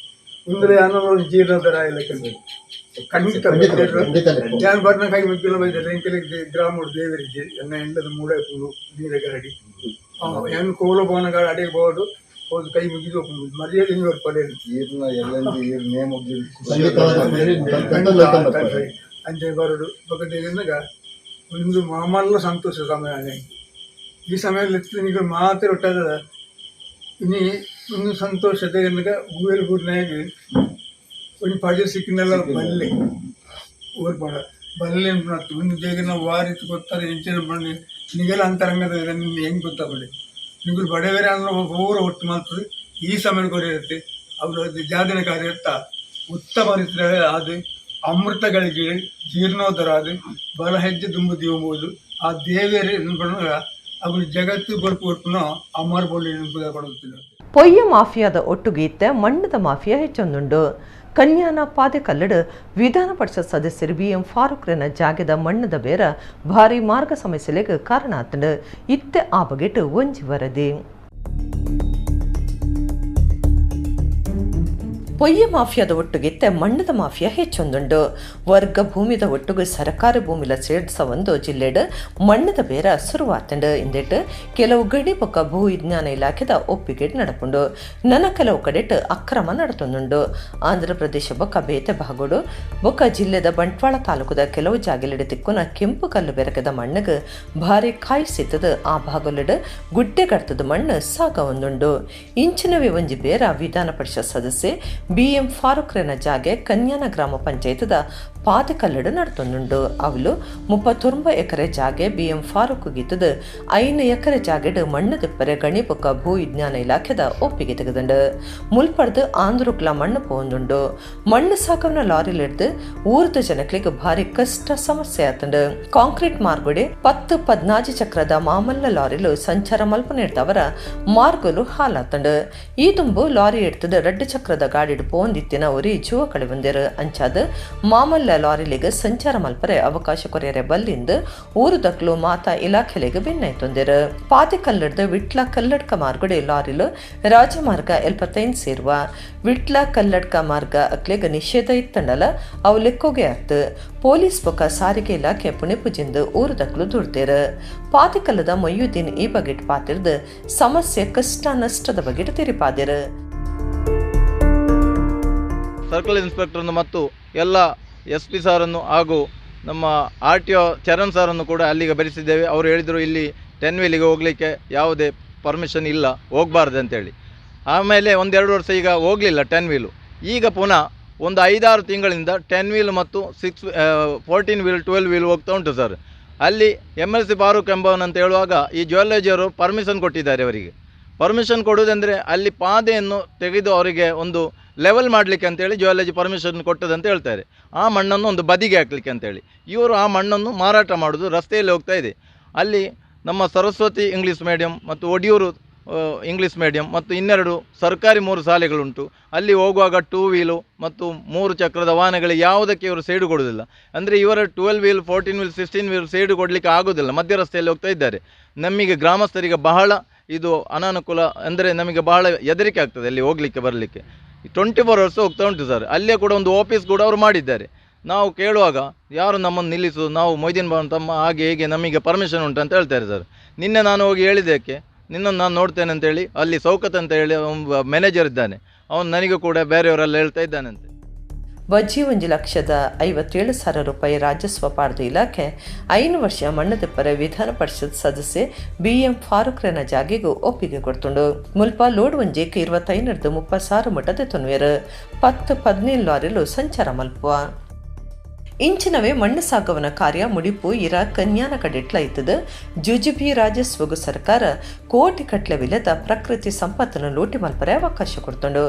ಉಂದ್ರೆ ಅನ್ನೋ ಜೀರ್ಣೋದ್ಧರ ಆಯ್ಲಕ್ಕೆ ಖಂಡಿತ ಯಾನ್ ಬರ್ನ ಕೈ ಮುಗ್ಗಿಲ ಬೈದರೆ ಎಂಕೆಲೆ ಗ್ರಾಮ ದೇವರಿಗೆ ಎನ್ನ ಎಂಡದ ಮೂಡೆ ನೀರ ಗರಡಿ ಏನ್ ಕೋಲ ಬೋನಗ ಅಡಿಗೆ ಬೋದು ಹೋದು ಕೈ ಮುಗಿದು ಮರ್ಯಾದೆ ನೀವು ಪಡೆಯಲು ಅಂಚೆ ಬರೋಡು ಬೊಕ್ಕ ಒಂದು ಮಾಮಲ್ಲ ಸಂತೋಷ ಸಮಯ. ಈ ಸಮಯದಲ್ಲಿ ನೀವು ಮಾತ್ರ ಒಟ್ಟಾದ ಇನಿ ಒಂದು ಸಂತೋಷದ ಹೂವೆಲ್ ಬೂರ್ನಾಗ ಒಂದು ಪಜೆ ಸಿಕ್ಕಿನೆಲ್ಲ ಬಲ್ಲೆ ಊರು ಪಡ ಬಲ್ಲೆ ಒಂದು ಬೇಗ ವಾರಿತ್ತು ಗೊತ್ತಾರೆ ಎಂಚಿನ ಬಣ್ಣಿ ನಿಗಲ ಅಂತರಂಗದ ಹೆಂಗೆ ಗೊತ್ತಾಗಲಿ ನಿಗುಲು ಬಡವೇರೆ ಅನ್ನೋ ಊರ ಒಟ್ಟು ಮಾಡ್ತದೆ. ಈ ಸಮಯ ಇರುತ್ತೆ ಅವರು ಜಾದಿನ ಕಾರ್ಯ ಇರ್ತಾ ಉತ್ತಮ ರೀತಿಯ ಅದು ಅಮೃತಗಳಿಗೆ ಜೀರ್ಣೋದ್ಧಾರ ಅದು ಬಲ ಹೆಜ್ಜೆ ದುಂಬು ದಿವಂಬುದು ಆ ದೇವಿಯರೇ ಅವರು ಜಗತ್ತು ಬರ್ಪು ಒರ್ಪುನ ಅಮರ್ ಬೋಳಿ ಕೊಡುತ್ತಿಲ್ಲ. ಪೊಯ್ಯ ಮಾಫಿಯಾದ ಒಟ್ಟುಗೀತೆ ಮಣ್ಣದ ಮಾಫಿಯಾ ಹೆಚ್ಚೊಂದುಂಡು. ಕನ್ಯಾನ ಪಾದೆಕಲ್ಲಡು ವಿಧಾನ ಪರಿಷತ್ ಸದಸ್ಯರು ಬಿ ಎಂ ಫಾರೂಕ್ರೆನ ಜಾಗೆದ ಮಣ್ಣದ ಬೇರ ಭಾರಿ ಮಾರ್ಗ ಸಮಸ್ಯೆಗೆ ಕಾರಣ ಆತಂಡು. ಇತ್ತೆ ಆ ಬಗೆಟ್ ಒಂಜಿ ವರದಿ. ಪೊಯ್ಯ ಮಾಫಿಯಾದ ಒಟ್ಟುಗಿತ್ತೆ ಮಣ್ಣದ ಮಾಫಿಯಾ ಹೆಚ್ಚೊಂದುಂಡು. ವರ್ಗ ಭೂಮಿದ ಒಟ್ಟುಗು ಸರಕಾರಿ ಭೂಮಿಲ ಸೇರ್ಸ ಒಂದು ಜಿಲ್ಲೆಡ್ ಮಣ್ಣದ ಬೇರ ಶುರುವಾತಂಡು. ಇಂದೆಟ್ ಕೆಲವು ಗಡಿ ಬೊಕ್ಕ ಭೂ ವಿಜ್ಞಾನ ಇಲಾಖೆದ ಒಪ್ಪಿಗೆ ನಡಪುಂಡು. ನನ ಕೆಲವು ಕಡೆಟ್ ಅಕ್ರಮ ನಡತೊಂದುಂಡು. ಆಂಧ್ರ ಪ್ರದೇಶ ಬೊಕ್ಕ ಬೇತೆ ಭಾಗೋಡು ಬೊಕ್ಕ ಜಿಲ್ಲೆದ ಬಂಟ್ವಾಳ ತಾಲೂಕುದ ಕೆಲವು ಜಾಗೆಲೆಡ್ ತಿಕ್ಕುನ ಕೆಂಪು ಕಲ್ಲು ಬೆರಕದ ಮಣ್ಣಗ್ ಭಾರಿ ಕಾಯಿಸಿತ್ತದ ಆ ಭಾಗಲೆಡ್ ಗುಡ್ಡೆ ಕಡ್ತದ ಮಣ್ಣು ಸಾಗ ಒಂದುಂಡು. ಇಂಚಿನವೇ ಒಂಜಿ ಬೇರ ವಿಧಾನ ಪರಿಷತ್ ಸದಸ್ಯೆ ಬಿ ಎಂ ಫಾರೂಕ್ರೆನ ಜಾಗೆ ಕನ್ಯಾನ ಗ್ರಾಮ ಪಂಚಾಯತ್ದ ಪಾದಕಲ್ಲಡು ನಡ್ತೊಂದುಂಡು. ಅವಲು 39 ಎಕರೆ ಜಾಗೆ ಬಿ ಎಂ ಫಾರೂಕ್ ಗೀತದ 5 ಎಕರೆ ಜಾಗೆಡ್ ಮಣ್ಣು ತಿಪ್ಪರೆ ಗಣಿ ಬೊಕ್ಕ ಭೂ ವಿಜ್ಞಾನ ಇಲಾಖೆದ ಒಪ್ಪಿಗೆ ತೆಗೆದುಂಡು. ಮುಲ್ಪಡ್ದು ಆಂಧ್ರಕ್ಲ ಮಣ್ಣು ಪೋಂದುಂಡು. ಮಣ್ಣು ಸಾಕವನ ಲಾರಿಲಿಡ್ದು ಊರದ ಜನಕ್ಲಿಗೆ ಭಾರಿ ಕಷ್ಟ ಸಮಸ್ಯೆ ಆತಂಡು. ಕಾಂಕ್ರೀಟ್ ಮಾರ್ಗಡೆ 10-14 ಚಕ್ರದ ಮಾಮಲ್ಲ ಲಾರಿಲು ಸಂಚಾರ ಮಲ್ಪನಿಡ್ದವರ ಮಾರ್ಗಲು ಹಾಲಾತಂಡು. ಈ ತುಂಬು ಲಾರಿ ಎಡ್ತದ 2 ಚಕ್ರದ ಗಾಡಿಡ್ ಪೋಂದಿತ್ತಿನ ಒರಿ ಜೀವ ಕಳೆ ಬಂದಿರು. ಅಂಚಾದ ಮಾಮಲ್ಲ ಲಾರಿಲಿಗೆ ಸಂಚಾರ ಮಲ್ಪರೆ ಅವಕಾಶ ಕೊರೆಯರೆ ಬಲ್ಲಿಂದ ಊರುದಕ್ಲು ಮಾತಾ ಇಲಾಖೆಲೆಗೆ ಬೆನ್ನಾಯ್ತೊಂದಿರು. ಪಾತೆ ಕಲ್ಲಡ್ದ ವಿಟ್ಲ ಕಲ್ಲಡ್ಕ ಮಾರ್ಗಡೆ ಲಾರಿಲು ರಾಜಮಾರ್ಗ 75 ಸೇರುವ ವಿಟ್ಲ ಕಲ್ಲಡ್ಕ ಮಾರ್ಗ ಅಕ್ಲೆಗ ನಿಷೇಧ ಇತ್ತಂಡಲ ಅವು ಲೆಕ್ಕೋಗೆ ಆತ್. ಪೊಲೀಸ್ ಬೊಕ್ಕ ಸಾರಿಗೆ ಇಲಾಖೆ ಪುಣೆಪುಜಿಂದ ಊರುದಕ್ಲು ದುಡ್ತೇರು. ಪಾತೆಕಲ್ಲದ ಮೊಯ್ಯುದ್ದೀನ್ ಈ ಬಗೆಟ್ ಪಾತಿರ್ದು ಸಮಸ್ಯೆ ಕಷ್ಟ ನಷ್ಟದ ಬಗೆಟ್ ತೆರಿಪಾದಿರು. ಸರ್ಕಲ್ ಇನ್ಸ್ಪೆಕ್ಟರ್ನ ಮತ್ತು ಎಲ್ಲ ಎಸ್ ಪಿ ಸಾರನ್ನು ಹಾಗೂ ನಮ್ಮ ಆರ್ ಟಿ ಒ ಚರಣ್ ಸಾರನ್ನು ಕೂಡ ಅಲ್ಲಿಗೆ ಬರೆಸಿದ್ದೇವೆ. ಅವರು ಹೇಳಿದರು ಇಲ್ಲಿ 10 ವೀಲಿಗೆ ಹೋಗಲಿಕ್ಕೆ ಯಾವುದೇ ಪರ್ಮಿಷನ್ ಇಲ್ಲ, ಹೋಗಬಾರ್ದು ಅಂತೇಳಿ. ಆಮೇಲೆ ಒಂದೆರಡು ವರ್ಷ ಈಗ ಹೋಗಲಿಲ್ಲ 10 ವೀಲು. ಈಗ ಪುನಃ ಒಂದು 5-6 ತಿಂಗಳಿಂದ 10 ವೀಲ್ ಮತ್ತು 14 ವೀಲ್ 12 ವೀಲ್ ಹೋಗ್ತಾ ಉಂಟು ಸರ್. ಅಲ್ಲಿ MLC Farooq ಎಂಬವನಂತ ಹೇಳುವಾಗ ಈ ಜ್ಯುವೆಲಜಿಯವರು ಪರ್ಮಿಷನ್ ಕೊಟ್ಟಿದ್ದಾರೆ. ಅವರಿಗೆ ಪರ್ಮಿಷನ್ ಕೊಡುವುದಂದರೆ ಅಲ್ಲಿ ಪಾದೆಯನ್ನು ತೆಗೆದು ಅವರಿಗೆ ಒಂದು ಲೆವೆಲ್ ಮಾಡಲಿಕ್ಕೆ ಅಂತೇಳಿ ಜ್ಯುವೆಲಜಿ ಪರ್ಮಿಷನ್ ಕೊಟ್ಟದಂತ ಹೇಳ್ತಾರೆ. ಆ ಮಣ್ಣನ್ನು ಒಂದು ಬದಿಗೆ ಹಾಕಲಿಕ್ಕೆ ಅಂತೇಳಿ ಇವರು ಆ ಮಣ್ಣನ್ನು ಮಾರಾಟ ಮಾಡೋದು ರಸ್ತೆಯಲ್ಲಿ ಹೋಗ್ತಾ ಇದೆ. ಅಲ್ಲಿ ನಮ್ಮ ಸರಸ್ವತಿ ಇಂಗ್ಲೀಷ್ ಮೀಡಿಯಂ ಮತ್ತು ಒಡಿಯೂರು ಇಂಗ್ಲೀಷ್ ಮೀಡಿಯಂ ಮತ್ತು ಇನ್ನೆರಡು ಸರ್ಕಾರಿ 3 ಶಾಲೆಗಳುಂಟು. ಅಲ್ಲಿ ಹೋಗುವಾಗ 2 ವೀಲು ಮತ್ತು 3 ಚಕ್ರದ ವಾಹನಗಳಿಗೆ ಯಾವುದಕ್ಕೆ ಇವರು ಸೈಡು ಕೊಡೋದಿಲ್ಲ. ಅಂದರೆ ಇವರ 12 ವೀಲ್ 14 ವೀಲ್ 16 ವೀಲ್ ಸೈಡು ಕೊಡಲಿಕ್ಕೆ ಆಗೋದಿಲ್ಲ, ಮಧ್ಯ ರಸ್ತೆಯಲ್ಲಿ ಹೋಗ್ತಾ ಇದ್ದಾರೆ. ನಮಗೆ ಗ್ರಾಮಸ್ಥರಿಗೆ ಬಹಳ ಇದು ಅನಾನುಕೂಲ, ಅಂದರೆ ನಮಗೆ ಬಹಳ ಹೆದರಿಕೆ ಆಗ್ತದೆ ಅಲ್ಲಿ ಹೋಗಲಿಕ್ಕೆ ಬರಲಿಕ್ಕೆ. 24 ಅವರ್ಸ್ ಹೋಗ್ತಾ ಉಂಟು ಸರ್. ಅಲ್ಲೇ ಕೂಡ ಒಂದು ಆಫೀಸ್ ಕೂಡ ಅವರು ಮಾಡಿದ್ದಾರೆ. ನಾವು ಕೇಳುವಾಗ ಯಾರು ನಮ್ಮನ್ನು ನಿಲ್ಲಿಸೋದು, ನಾವು ಮೊಯ್ದೀನ್ ಭವನ್ ತಮ್ಮ ಹಾಗೆ ಹೇಗೆ ನಮಗೆ ಪರ್ಮಿಷನ್ ಉಂಟು ಅಂತ ಹೇಳ್ತಾರೆ ಸರ್. ನಿನ್ನೆ ನಾನು ಹೋಗಿ ಹೇಳಿದ್ದಕ್ಕೆ ನಿನ್ನನ್ನು ನಾನು ನೋಡ್ತೇನೆ ಅಂತೇಳಿ ಅಲ್ಲಿ ಸೌಕತ್ ಅಂತ ಹೇಳಿ ಒಬ್ಬ ಮ್ಯಾನೇಜರ್ ಇದ್ದಾನೆ, ಅವನು ನನಗೂ ಕೂಡ ಬೇರೆಯವರೆಲ್ಲ ಹೇಳ್ತಾ ಇದ್ದಾನಂತೆ. ಬಜ್ಜಿ 1,57,000 ರೂಪಾಯಿ ರಾಜಸ್ವ ಪಾರ್ದು ಇಲಾಖೆ 5 ವರ್ಷ ಮಣ್ಣದೆಪ್ಪರ ವಿಧಾನ ಪರಿಷತ್ ಸದಸ್ಯೆ BM ಫಾರೂಕ್ರನ ಜಾಗೆಗೂ ಒಪ್ಪಿಗೆ ಕೊಡ್ತುಂಡು. ಮುಲ್ಪ ಲೋಡ್ ಒಂಜೇಕ್ 25-30,000 ಮಟ್ಟದ ತೊನ್ವೇರು 10-15 ಲಾರಿಲು ಸಂಚಾರ ಮಲ್ಪುವ. ಇಂಚಿನವೇ ಮಣ್ಣು ಸಾಗವನ ಕಾರ್ಯ ಮುಡಿಪು ಇರ ಕನ್ಯಾನ ಕಡೆಟ್ಲ ಇತ್ತದು. ಜುಜುಬಿ ರಾಜಸ್ವಗು ಸರ್ಕಾರ ಕೋಟಿ ಕಟ್ಲೆ ವಿಲದ ಪ್ರಕೃತಿ ಸಂಪತ್ತನ್ನು ಲೂಟಿ ಮಲ್ಪರೆ ಅವಕಾಶ ಕೊಡ್ತುಂಡು.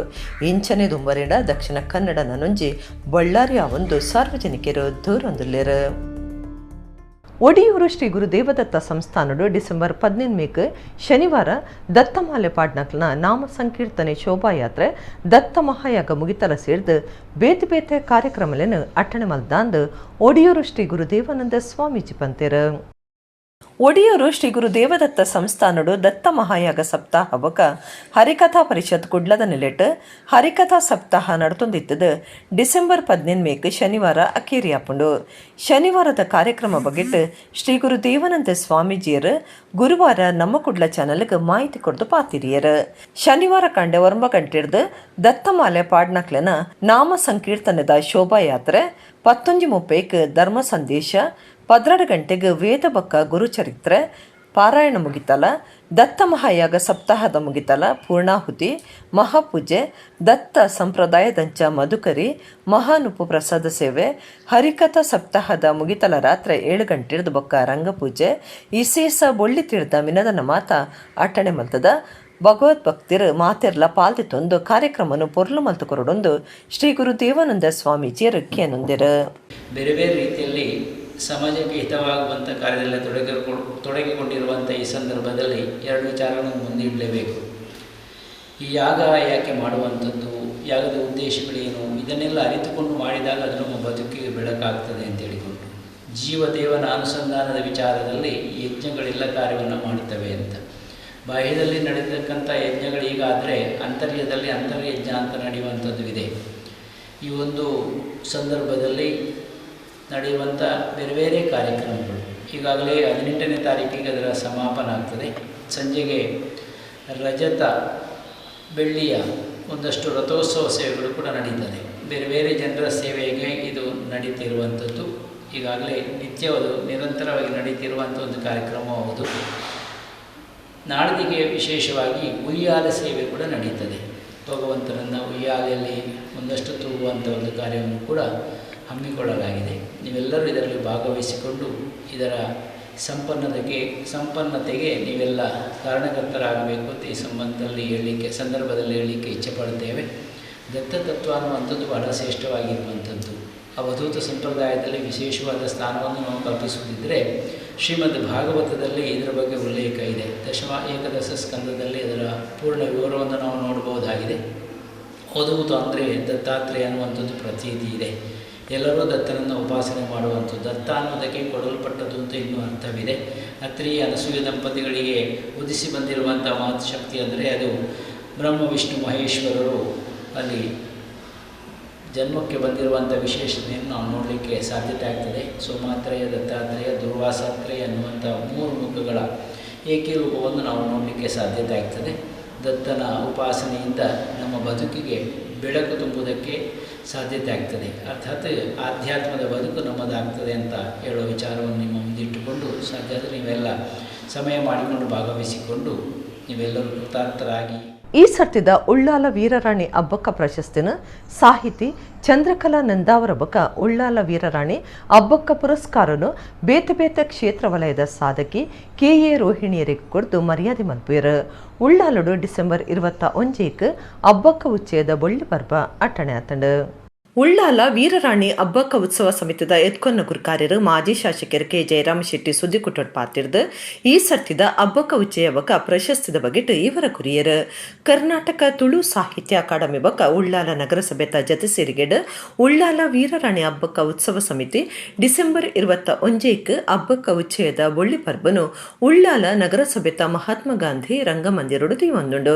ಇಂಚನೆ ದುಂಬರಿನ ದಕ್ಷಿಣ ಕನ್ನಡ ನನುಂಜಿ ಬಳ್ಳಾರಿಯ ಒಂದು ಸಾರ್ವಜನಿಕರು ದೂರೊಂದುಲ್ಲೇರು. ಒಡಿಯೂರು ಶ್ರೀ ಗುರುದೇವದತ್ತ ಸಂಸ್ಥಾನಡು ಡಿಸೆಂಬರ್ 18 ಶನಿವಾರ ದತ್ತಮಾಲೆ ಪಾಡ್ನಕ್ಲನ ನಾಮ ಸಂಕೀರ್ತನೆ ಶೋಭಾಯಾತ್ರೆ ದತ್ತ ಮಹಾಯಾಗ ಮುಗಿತಲ ಸೇರ್ದು ಬೇತೆ ಬೇತೆ ಕಾರ್ಯಕ್ರಮలను ಅಟ್ಟಣೆ ಮಲ್ದಾಂದು ಒಡಿಯೂರು ಶ್ರೀ ಗುರುದೇವಾನಂದ ಸ್ವಾಮೀಜಿ ಪಂತೇರು. ಒಡಿಯೂರು ಶ್ರೀ ಗುರುದೇವದತ್ತ ಸಂಸ್ಥಾನಡು ದತ್ತ ಮಹಾಯಾಗ ಸಪ್ತಾಹ ಬೊಕ ಹರಿಕಥಾ ಪರಿಷತ್ ಕುಡ್ಲದ ನಿಲೆಟ್ ಹರಿಕಥಾ ಸಪ್ತಾಹ ನಡತೊಂದಿತ್ತದು ಡಿಸೆಂಬರ್ 18 ಶನಿವಾರ ಅಕೇರಿಯಾಪುಂಡು. ಶನಿವಾರದ ಕಾರ್ಯಕ್ರಮ ಬಗೆಟ್ ಶ್ರೀ ಗುರು ದೇವಾನಂದ ಸ್ವಾಮೀಜಿಯರು ಗುರುವಾರ ನಮ್ಮ ಕುಡ್ಲ ಚಾನಲ್ಗೆ ಮಾಹಿತಿ ಕೊಡ್ದು ಪಾತಿರಿಯರು. ಶನಿವಾರ ಕಂಡೆ 9 ಗಂಟೆಡ್ದು ದತ್ತಮಾಲೆ ಪಾಡ್ನಕ್ಲೆನ ನಾಮ ಸಂಕೀರ್ತನದ ಶೋಭಾಯಾತ್ರೆ, 11:30 ಧರ್ಮ ಸಂದೇಶ, 12 ಗಂಟೆಗೆ ವೇದ ಬಕ್ಕ ಗುರುಚರಿತ್ರೆ ಪಾರಾಯಣ ಮುಗಿತಲ, ದತ್ತ ಮಹಾಯಾಗ ಸಪ್ತಾಹದ ಮುಗಿತಲ ಪೂರ್ಣಾಹುತಿ, ಮಹಾಪೂಜೆ, ದತ್ತ ಸಂಪ್ರದಾಯದಂಚ ಮಧುಕರಿ, ಮಹಾನುಪು ಪ್ರಸಾದ ಸೇವೆ, ಹರಿಕಥಾ ಸಪ್ತಾಹದ ಮುಗಿತಲ ರಾತ್ರಿ 7 ಗಂಟೆಡ್ದು ಬೊಕ್ಕ ರಂಗಪೂಜೆ, ಇಸೇಸ ಬೊಳ್ಳಿ ತೀರ್ದ ಮಿನದನ ಮಾತ ಅಟ್ಟಣೆ ಮಲ್ತದ ಭಗವದ್ ಭಕ್ತಿರು ಮಾತೆರ್ಲ ಪಾಲ್ದಿ ತೊಂದು ಕಾರ್ಯಕ್ರಮನು ಪೊರ್ಲು ಮಲ್ತು ಕೊರಡೊಂದು ಶ್ರೀ ಗುರು ದೇವಾನಂದ ಸ್ವಾಮೀಜಿಯರು ಕೇನೊಂದಿರು. ಬೇರೆ ಬೇರೆ ರೀತಿಯಲ್ಲಿ ಸಮಾಜಕ್ಕೆ ಹಿತವಾಗುವಂಥ ಕಾರ್ಯದಲ್ಲಿ ತೊಡಗಿಕೊಂಡಿರುವಂಥ ಈ ಸಂದರ್ಭದಲ್ಲಿ 2 ವಿಚಾರಗಳನ್ನು ಮುಂದೆ ಇಡಲೇಬೇಕು. ಈ ಯಾಗ ಯಾಕೆ ಮಾಡುವಂಥದ್ದು, ಯಾಗದ ಉದ್ದೇಶಗಳೇನು, ಇದನ್ನೆಲ್ಲ ಅರಿತುಕೊಂಡು ಮಾಡಿದಾಗ ಅದು ನಮ್ಮ ಬದುಕಿಗೆ ಬೆಳಕಾಗ್ತದೆ ಅಂತ ಹೇಳಿಕೊಂಡು ಜೀವದೇವನ ಅನುಸಂಧಾನದ ವಿಚಾರದಲ್ಲಿ ಯಜ್ಞಗಳೆಲ್ಲ ಕಾರ್ಯವನ್ನು ಮಾಡುತ್ತವೆ ಅಂತ. ಬಾಹ್ಯದಲ್ಲಿ ನಡೆಯತಕ್ಕಂಥ ಯಜ್ಞಗಳೀಗಾದರೆ ಅಂತರ್ಯದಲ್ಲಿ ಅಂತರ್ಯಜ್ಞ ಅಂತ ನಡೆಯುವಂಥದ್ದು ಇದೆ. ಈ ಒಂದು ಸಂದರ್ಭದಲ್ಲಿ ನಡೆಯುವಂಥ ಬೇರೆ ಬೇರೆ ಕಾರ್ಯಕ್ರಮಗಳು ಈಗಾಗಲೇ 18ನೇ ತಾರೀಕಿಗೆ ಅದರ ಸಮಾಪನ ಆಗ್ತದೆ. ಸಂಜೆಗೆ ರಜತ ಬೆಳ್ಳಿಯ ಒಂದಷ್ಟು ರಥೋತ್ಸವ ಸೇವೆಗಳು ಕೂಡ ನಡೀತದೆ. ಬೇರೆ ಬೇರೆ ಜನರ ಸೇವೆಗೆ ಇದು ನಡೀತಿರುವಂಥದ್ದು. ಈಗಾಗಲೇ ನಿತ್ಯವದು ನಿರಂತರವಾಗಿ ನಡೀತಿರುವಂಥ ಒಂದು ಕಾರ್ಯಕ್ರಮ ಹೌದು. ನಾಡಿದಿಗೆ ವಿಶೇಷವಾಗಿ ಉಯ್ಯಾಲೆ ಸೇವೆ ಕೂಡ ನಡೀತದೆ. ಭಗವಂತನನ್ನು ಉಯ್ಯಾಲೆಯಲ್ಲಿ ಒಂದಷ್ಟು ತೂಗುವಂಥ ಒಂದು ಕಾರ್ಯವನ್ನು ಕೂಡ ಹಮ್ಮಿಕೊಳ್ಳಲಾಗಿದೆ. ನೀವೆಲ್ಲರೂ ಇದರಲ್ಲಿ ಭಾಗವಹಿಸಿಕೊಂಡು ಇದರ ಸಂಪನ್ನತೆಗೆ ನೀವೆಲ್ಲ ಕಾರಣಕರ್ತರಾಗಬೇಕು ಅಂತ ಈ ಸಂಬಂಧದಲ್ಲಿ ಸಂದರ್ಭದಲ್ಲಿ ಹೇಳಲಿಕ್ಕೆ ಇಚ್ಛೆಪಡುತ್ತೇವೆ. ದತ್ತತತ್ವ ಅನ್ನುವಂಥದ್ದು ಬಹಳ ಶ್ರೇಷ್ಠವಾಗಿರುವಂಥದ್ದು. ಅವಧೂತ ಸಂಪ್ರದಾಯದಲ್ಲಿ ವಿಶೇಷವಾದ ಸ್ಥಾನವನ್ನು ನಾವು ಕಲ್ಪಿಸುತ್ತಿದ್ದರೆ ಶ್ರೀಮದ್ ಭಾಗವತದಲ್ಲಿ ಇದರ ಬಗ್ಗೆ ಉಲ್ಲೇಖ ಇದೆ. ದಶಮ ಏಕದಶ ಸ್ಕಂದದಲ್ಲಿ ಅದರ ಪೂರ್ಣ ವಿವರವನ್ನು ನಾವು ನೋಡಬಹುದಾಗಿದೆ. ಅವಧೂತ ಅಂದರೆ ದತ್ತಾತ್ರೇಯ ಅನ್ನುವಂಥದ್ದು ಪ್ರತೀತಿ ಇದೆ. ಎಲ್ಲರೂ ದತ್ತನನ್ನು ಉಪಾಸನೆ ಮಾಡುವಂಥದ್ದು. ದತ್ತ ಅನ್ನೋದಕ್ಕೆ ಕೊಡಲ್ಪಟ್ಟದ್ದು ಅಂತ ಇನ್ನೂ ಅರ್ಥವಿದೆ. ಅತ್ರಿ ಅನಸೂಯ ದಂಪತಿಗಳಿಗೆ ಉದಿಸಿ ಬಂದಿರುವಂಥ ಮಹತ್ಶಕ್ತಿ ಅಂದರೆ ಅದು ಬ್ರಹ್ಮ ವಿಷ್ಣು ಮಹೇಶ್ವರರು ಅಲ್ಲಿ ಜನ್ಮಕ್ಕೆ ಬಂದಿರುವಂಥ ವಿಶೇಷತೆಯನ್ನು ನಾವು ನೋಡಲಿಕ್ಕೆ ಸಾಧ್ಯತೆ ಆಗ್ತದೆ. ಸೋಮಾತ್ರೇಯ, ದತ್ತಾತ್ರೇಯ, ದುರ್ವಾಸಾತ್ರೇಯ ಅನ್ನುವಂಥ 3 ಮುಖಗಳ ಏಕೀರೂಪವನ್ನು ನಾವು ನೋಡಲಿಕ್ಕೆ ಸಾಧ್ಯತೆ ಆಗ್ತದೆ. ದತ್ತನ ಉಪಾಸನೆಯಿಂದ ನಮ್ಮ ಬದುಕಿಗೆ ಬೆಳಕು ತುಂಬುವುದಕ್ಕೆ ಸಾಧ್ಯತೆ ಆಗ್ತದೆ. ಅರ್ಥಾತ್ ಆಧ್ಯಾತ್ಮದ ಬದುಕು ನಮ್ಮದಾಗ್ತದೆ ಅಂತ ಹೇಳುವ ವಿಚಾರವನ್ನು ನಿಮ್ಮ ಮುಂದಿಟ್ಟುಕೊಂಡು ಸಾಧ್ಯ ಆದರೆ ನೀವೆಲ್ಲ ಸಮಯ ಮಾಡಿಕೊಂಡು ಭಾಗವಹಿಸಿಕೊಂಡು ನೀವೆಲ್ಲರೂ ಕೃತಾರ್ಥರಾಗಿ. ಈ ಸರ್ತಿದ ಉಳ್ಳಾಲ ವೀರರಾಣಿ ಅಬ್ಬಕ್ಕ ಪ್ರಶಸ್ತಿನ ಸಾಹಿತಿ ಚಂದ್ರಕಲಾ ನಂದಾವರ ಬೊಕ ಉಳ್ಳಾಲ ವೀರರಾಣಿ ಅಬ್ಬಕ್ಕ ಪುರಸ್ಕಾರನು ಬೇತೆ ಬೇತೆ ಕ್ಷೇತ್ರ ವಲಯದ ಸಾಧಕಿ ಕೆ ಎ ರೋಹಿಣಿಯರಿಗೆ ಕೊಡ್ದು ಮರ್ಯಾದೆ ಮಲ್ಪುವೆರ್. ಉಳ್ಳಾಲುಡು ಡಿಸೆಂಬರ್ 21 ಅಬ್ಬಕ್ಕ ಉಚ್ಚಯದ ಬೊಳ್ಳಿ ಪರ್ಬ ಅಟ್ಟಣೆ ಆತಂಡು. ಉಳ್ಳಾಲ ವೀರರಾಣಿ ಅಬ್ಬಕ್ಕ ಉತ್ಸವ ಸಮಿತಿದ ಎತ್ಕೊನ್ನ ಗುರ್ಕಾರ್ಯರು ಮಾಜಿ ಶಾಸಕರು ಕೆ ಜಯರಾಮ ಶೆಟ್ಟಿ ಸುದ್ದಿ ಕುಟ್ಟೋಡ್ ಪಾತಿರ್ದು ಈ ಸರ್ತಿದ ಅಬ್ಬಕ್ಕ ಉಚ್ಚಯ ಬಕ ಪ್ರಶಸ್ತಿದ ಬಗೆಟ್ ಇವರ ಕುರಿಯರು. ಕರ್ನಾಟಕ ತುಳು ಸಾಹಿತ್ಯ ಅಕಾಡೆಮಿ ಬಕ ಉಳ್ಳಾಲ ನಗರಸಭೆತ ಜತೆ ಸೇರಿಗೆಡ್ ಉಳ್ಳಾಲ ವೀರರಾಣಿ ಅಬ್ಬಕ್ಕ ಉತ್ಸವ ಸಮಿತಿ ಡಿಸೆಂಬರ್ 21 ಅಬ್ಬಕ್ಕ ಉಚ್ಚಯದ ಬೊಳ್ಳಿ ಪರ್ಬನು ಉಳ್ಳಾಲ ನಗರಸಭೆತ ಮಹಾತ್ಮ ಗಾಂಧಿ ರಂಗಮಂದಿರಡು ತೀವಂದುಂಡು.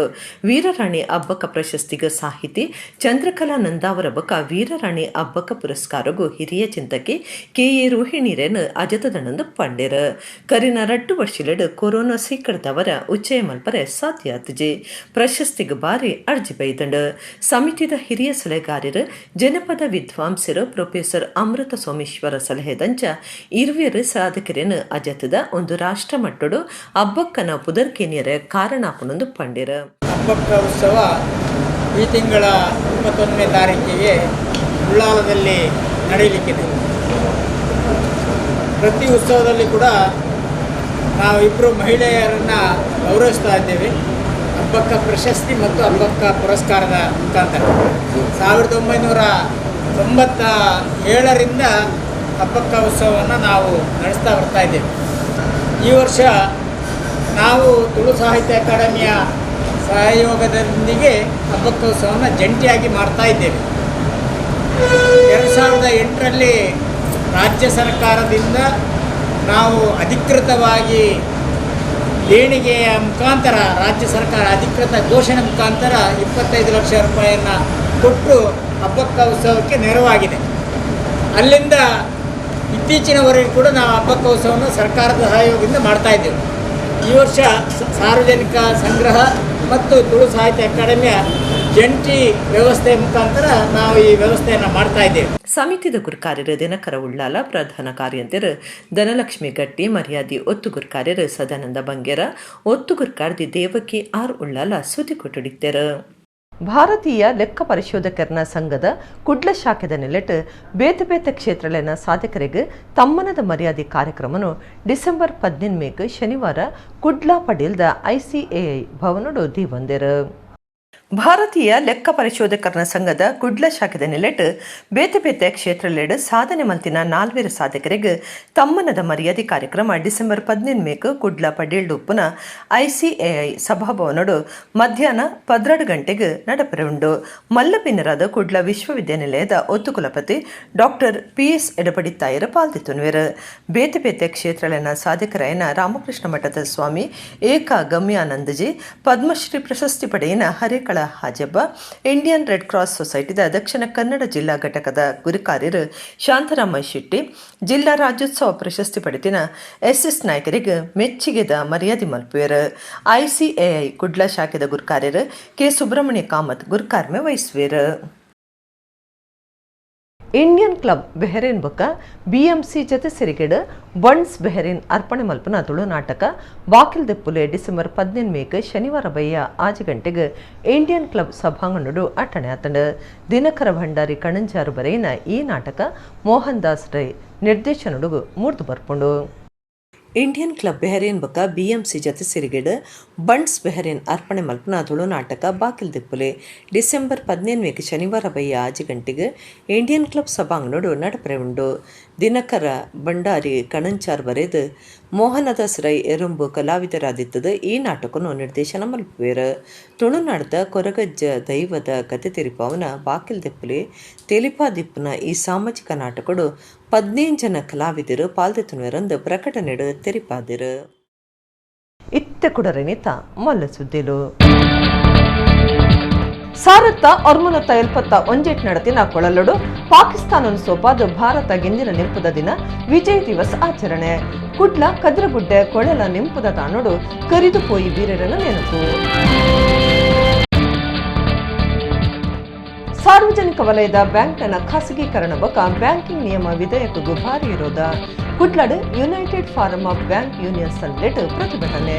ವೀರರಾಣಿ ಅಬ್ಬಕ್ಕ ಪ್ರಶಸ್ತಿಗೆ ಸಾಹಿತಿ ಚಂದ್ರಕಲಾ ನಂದಾವರ ಬಕ ವೀರರಾಣಿ ಅಬ್ಬಕ್ಕ ಪುರಸ್ಕಾರಗು ಹಿರಿಯ ಚಿಂತಕಿ ಕೆ ಎ ರೋಹಿಣಿರೇನು ಅಜತದಣಂದು ಪಂಡೆರ್. ಕರಿನ 2 ವರ್ಷಲೆಡು ಕೊರೋನಾ ಸೀಕಡ್ದವರ ಉಚ್ಚಯ ಮಲ್ಪರೆ ಸಾಧ್ಯ ಆತಜಿ. ಪ್ರಶಸ್ತಿಗೆ ಬಾರಿ ಅರ್ಜಿ ಬೈದಂಡು. ಸಮಿತಿದ ಹಿರಿಯ ಸಲಹೆಗಾರರು ಜನಪದ ವಿದ್ವಾಂಸರು ಪ್ರೊಫೆಸರ್ ಅಮೃತ ಸೋಮೇಶ್ವರ ಸಲಹೆದಂಚ ಇರುವೆರು ಸಾಧಕರೇನು ಅಜತದ ಒಂದು ರಾಷ್ಟ್ರ ಮಟ್ಟಡು ಅಬ್ಬಕ್ಕನ ಪುದರ್ಕೇನಿಯರ ಕಾರಣಾಪನೊಂದು ಪಂಡೆರ್. ಅಬ್ಬಕ್ಕ ಉತ್ಸವ ಈ ತಿಂಗಳ 21ನೇ ತಾರೀಕಿಗೆ ಉಳ್ಳಾಲದಲ್ಲಿ ನಡೆಯಲಿಕ್ಕಿದೆ. ಪ್ರತಿ ಉತ್ಸವದಲ್ಲಿ ಕೂಡ ನಾವು ಇಬ್ಬರು ಮಹಿಳೆಯರನ್ನು ಗೌರವಿಸ್ತಾ ಇದ್ದೇವೆ, ಅಬ್ಬಕ್ಕ ಪ್ರಶಸ್ತಿ ಮತ್ತು ಅಬ್ಬಕ್ಕ ಪುರಸ್ಕಾರದ ಮುಖಾಂತರ. 1997ರಿಂದ ಅಬ್ಬಕ್ಕ ಉತ್ಸವವನ್ನು ನಾವು ನಡೆಸ್ತಾ ಬರ್ತಾ ಇದ್ದೇವೆ. ಈ ವರ್ಷ ನಾವು ತುಳು ಸಾಹಿತ್ಯ ಅಕಾಡೆಮಿಯ ಸಹಯೋಗದೊಂದಿಗೆ ಅಬ್ಬಕ್ಕ ಉತ್ಸವವನ್ನು ಜಂಟಿಯಾಗಿ ಮಾಡ್ತಾ ಇದ್ದೇವೆ. 2008ರಲ್ಲಿ ರಾಜ್ಯ ಸರ್ಕಾರದಿಂದ ನಾವು ಅಧಿಕೃತವಾಗಿ ದೇಣಿಗೆಯ ಮುಖಾಂತರ, ರಾಜ್ಯ ಸರ್ಕಾರ ಅಧಿಕೃತ ಘೋಷಣೆ ಮುಖಾಂತರ 25 ಲಕ್ಷ ರೂಪಾಯಿಯನ್ನು ಕೊಟ್ಟು ಅಬ್ಬಕ್ಕ ಉತ್ಸವಕ್ಕೆ ನೆರವಾಗಿದೆ. ಅಲ್ಲಿಂದ ಇತ್ತೀಚಿನವರೆಗೂ ಕೂಡ ನಾವು ಅಬ್ಬಕ್ಕ ಉತ್ಸವವನ್ನು ಸರ್ಕಾರದ ಸಹಯೋಗದಿಂದ ಮಾಡ್ತಾಯಿದ್ದೇವೆ. ಈ ವರ್ಷ ಸಾರ್ವಜನಿಕ ಸಂಗ್ರಹ ಮತ್ತು ತುಳು ಸಾಹಿತ್ಯ ಅಕಾಡೆಮಿಯ ಜಂಟಿ ವ್ಯವಸ್ಥೆ ಮುಖಾಂತರ ನಾವು ಈ ವ್ಯವಸ್ಥೆಯನ್ನು ಮಾಡ್ತಾ ಇದ್ದೇವೆ. ಸಮಿತಿದ ಗುರುಕಾರ್ಯರು ದಿನಕರ ಉಳ್ಳಾಲ, ಪ್ರಧಾನ ಕಾರ್ಯಂತಿರು ಧನಲಕ್ಷ್ಮಿ ಗಟ್ಟಿ, ಮರ್ಯಾದಿ ಒತ್ತು ಗುರುಕಾರ್ಯರು ಸದಾನಂದ ಬಂಗೇರ, ಒತ್ತು ಗುರುಕಾರ್ದಿ ದೇವಕಿ ಆರ್ ಉಳ್ಳಾಲ ಸುದ್ದಿ ಕೊಟ್ಟಡಿತ್ತರು. ಭಾರತೀಯ ಲೆಕ್ಕ ಪರಿಶೋಧಕರನ ಸಂಘದ ಕುಡ್ಲ ಶಾಖೆದ ನೆಲೆಟ್ ಬೇತೆ ಬೇತೆ ಕ್ಷೇತ್ರಲೆನ ಸಾಧಕರಿಗೆ ತಮ್ಮನದ ಮರ್ಯಾದೆ ಕಾರ್ಯಕ್ರಮನು ಡಿಸೆಂಬರ್ 18 ಶನಿವಾರ ಕುಡ್ಲ ಪಡೀಲ್ದ ಐಸಿಎಐ ಭವನಡು ದೀವಂದಿರು. ಭಾರತೀಯ ಲೆಕ್ಕ ಪರಿಶೋಧಕರನ ಸಂಘದ ಕುಡ್ಲ ಶಾಖೆದ ನೆಲೆಟ್ ಬೇತೆ ಬೇತೆ ಕ್ಷೇತ್ರಲೆಡ್ ಸಾಧನೆ ಮಲ್ತಿನ 4 ಸಾಧಕರಿಗೆ ತಮ್ಮನದ ಮರ್ಯಾದೆ ಕಾರ್ಯಕ್ರಮ ಡಿಸೆಂಬರ್ 18 ಕುಡ್ಲ ಪಡೀಲ್ಡುಪ್ಪುನ ಐಸಿಎಐ ಸಭಾಭವನಡು ಮಧ್ಯಾಹ್ನ 12 ಗಂಟೆಗೆ ನಡಪರೆ ಉಂಡು. ಮಲ್ಲಪಿನ್ನರಾದ ಕುಡ್ಲ ವಿಶ್ವವಿದ್ಯಾನಿಲಯದ ಒತ್ತು ಕುಲಪತಿ ಡಾಕ್ಟರ್ ಪಿಎಸ್ ಎಡಪಡಿತ್ತಾಯರ ಪಾಲ್ದಿತ್ತುನ್ವೆರ್. ಬೇತೆ ಬೇತೆ ಕ್ಷೇತ್ರಲೆನ ಸಾಧಕರಾಯನ ರಾಮಕೃಷ್ಣ ಮಠದ ಸ್ವಾಮಿ ಏಕ ಗಮ್ಯಾನಂದಜಿ, ಪದ್ಮಶ್ರೀ ಪ್ರಶಸ್ತಿ ಪಡೆಯಿನ Harekala Hajabba, Indian Red Cross ಸೊಸೈಟಿದ Dakshina Kannada ಜಿಲ್ಲಾ ಘಟಕದ ಗುರುಕಾರ್ಯರು ಶಾಂತರಾಮ ಶೆಟ್ಟಿ, ಜಿಲ್ಲಾ ರಾಜ್ಯೋತ್ಸವ ಪ್ರಶಸ್ತಿ ಪಡೆದಿನ ಎಸ್ ಎಸ್ ನಾಯ್ಕರಿಗೆ ಮೆಚ್ಚುಗೆದ ಮರ್ಯಾದೆ ಮಲ್ಪುವೆರ್. ಐಸಿಎಐ ಕುಡ್ಲ ಶಾಖೆದ ಗುರುಕಾರ್ಯರು ಕೆ ಸುಬ್ರಹ್ಮಣ್ಯ ಕಾಮತ್ ಗುರುಕಾರ್ಮೆ ವಹಿಸುವೆರ್. ಇಂಡಿಯನ್ ಕ್ಲಬ್ ಬೆಹರೇನ್ ಬೊಕ್ಕ ಬಿಎಂಸಿ ಜತೆ ಸಿರಿಗೆಡ್ ಬಂಡ್ಸ್ ಬೆಹರೇನ್ ಅರ್ಪಣೆ ಮಲ್ಪನ ತುಳು ನಾಟಕ ಬಾಕಿಲ್ ದೆಪ್ಪುಲೆ ಡಿಸೆಂಬರ್ 18 ಶನಿವಾರ ಬಯ್ಯ 6 ಗಂಟೆಗೆ ಇಂಡಿಯನ್ ಕ್ಲಬ್ ಸಭಾಂಗಣಡು ಅಟ್ಟಣೆ ಆತಂಡು. ದಿನಕರ ಭಂಡಾರಿ ಕಣಂಜಾರು ಬರೆಯಿನ ಈ ನಾಟಕ ಮೋಹನ್ ದಾಸ್ ರೈ ನಿರ್ದೇಶನಡುಗು ಮೂರ್ದು ಬರ್ಪುಂಡು. ಇಂಡಿಯನ್ ಕ್ಲಬ್ ಬೆಹರೇನ್ ಬೊಕ್ಕ ಬಿಎಂಸಿ ಜತೆ ಸಿರಿಗೆಡ್ ಬಂಡ್ಸ್ ಬೆಹರೇನ್ ಅರ್ಪಣೆ ಮಲ್ಪನ ತುಳು ನಾಟಕ ಬಾಕಿಲ್ ದಿಪ್ಪುಲೆ ಡಿಸೆಂಬರ್ 18 ಶನಿವಾರ ಬಯ್ಯ 6 ಗಂಟೆಗೆ ಇಂಡಿಯನ್ ಕ್ಲಬ್ ಸಭಾಂಗಣಡು ನಡಪರೆ ಉಂಡು. ದಿನಕರ ಭಂಡಾರಿ ಕಣಂಚಾರ್ ಬರೆದು ಮೋಹನದಾಸ್ ರೈ ಎರುಂಬು ಕಲಾವಿದರಾದಿತ್ತದ ಈ ನಾಟಕನು ನಿರ್ದೇಶನ ಮಲ್ಪುವೆರ್. ತುಳುನಾಡದ ಕೊರಗಜ್ಜ ದೈವದ ಕತೆ ತೆರಿಪಾವನ ಬಾಕಿಲ್ ದೆಪ್ಪುಲೆ ತೆಲಿಪಾ ದಿಪ್ಪುನ ಈ ಸಾಮಾಜಿಕ ನಾಟಕಡು 15 ಜನ ಕಲಾವಿದರು ಪಾಲ್ದೆತ್ತುನುವೆರಂದು ಪ್ರಕಟಣೆಡು ತೆರಿಪಾದಿರು. ಇತ್ತೆ ಕುಡರನಿತ ಮಲ್ಲ ಸುದ್ದಿಲು. ಸಾರತ್ತ ಅರ್ಮುನತ್ತ ಎಲ್ಪತ್ತ ಒಂಜೆಟ್ ನಡತಿನ ಕೊಳಲಡು ಪಾಕಿಸ್ತಾನ ಸೋಪಾದ ಭಾರತ ಗೆಂದಿನ ನಿಂಪುದ ದಿನ ವಿಜಯ್ ದಿವಸ್ ಆಚರಣೆ. ಕುಡ್ಲ ಕದ್ರಗುಡ್ಡೆ ಕೊಳಲ ನಿಂಪುದ ತಾನೋಡು ಕರಿದು ಪೋಯಿ ವೀರರನ್ನು ನೆನಪು. ಸಾರ್ವಜನಿಕ ವಲಯದ ಬ್ಯಾಂಕ್ನ ಖಾಸಗೀಕರಣ ಬೊಕ್ಕ ಬ್ಯಾಂಕಿಂಗ್ ನಿಯಮ ವಿಧೇಯಕಗೂ ಭಾರಿ ವಿರೋಧ. ಕುಡ್ಲಡ್ United Forum of Bank Unions ಸಂಘಟನೆ ಪ್ರತಿಭಟನೆ.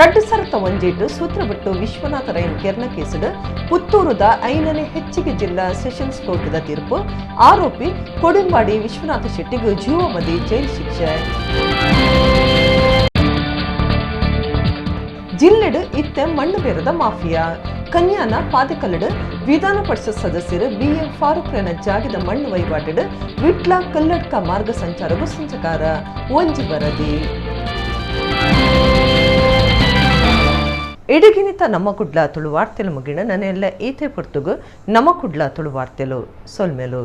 ರಡ್ಡು ಸರತ ಒಂಜೇಟು ಸೂತ್ರಬೆಟ್ಟು ವಿಶ್ವನಾಥ ರೈನ್ ಕೆರ್ನ ಕೇಸುಡು ಪುತ್ತೂರುದ 5ನೇ ಹೆಚ್ಚಿಗೆ ಜಿಲ್ಲಾ ಸೆಷನ್ಸ್ ಕೋರ್ಟ್ದ ತೀರ್ಪು. ಆರೋಪಿ ಕೊಡಿಂಬಾಡಿ ವಿಶ್ವನಾಥ ಶೆಟ್ಟಿಗೂ ಜೀವಾವಧಿ ಜೈಲು ಶಿಕ್ಷೆ. ಜಿಲ್ಲೆಡು ಇತ್ತೆ ಮಣ್ಣು ಬೇರದ ಮಾಫಿಯಾ. ಕನ್ಯಾನ ಪಾದಕಲ್ಲಡು ವಿಧಾನ ಪರಿಷತ್ ಸದಸ್ಯರು ಬಿಎಂ ಫಾರೂಕ್ ರೆನ ಜಾಗದ ಮಣ್ಣು ವಹಿವಾಟಡು ವಿಟ್ಲ ಕಲ್ಲಡ್ಕ ಮಾರ್ಗ ಸಂಚಾರಗೂ ಸಂಚಕಾರ. ಒಂಜಿ ವರದಿ. ಇಡಗಿನಿತ ನಮ್ಮ ಕುಡ್ಲ ತುಳು ವಾರ್ತೆಲು ಮುಗಿಣ ನನ್ನೆಲ್ಲ ಈತೆ ಪೊರ್ತುಗು ನಮ್ಮ ಕುಡ್ಲ ತುಳು ವಾರ್ತೆಲು ಸೊಲ್ಮೆಲು.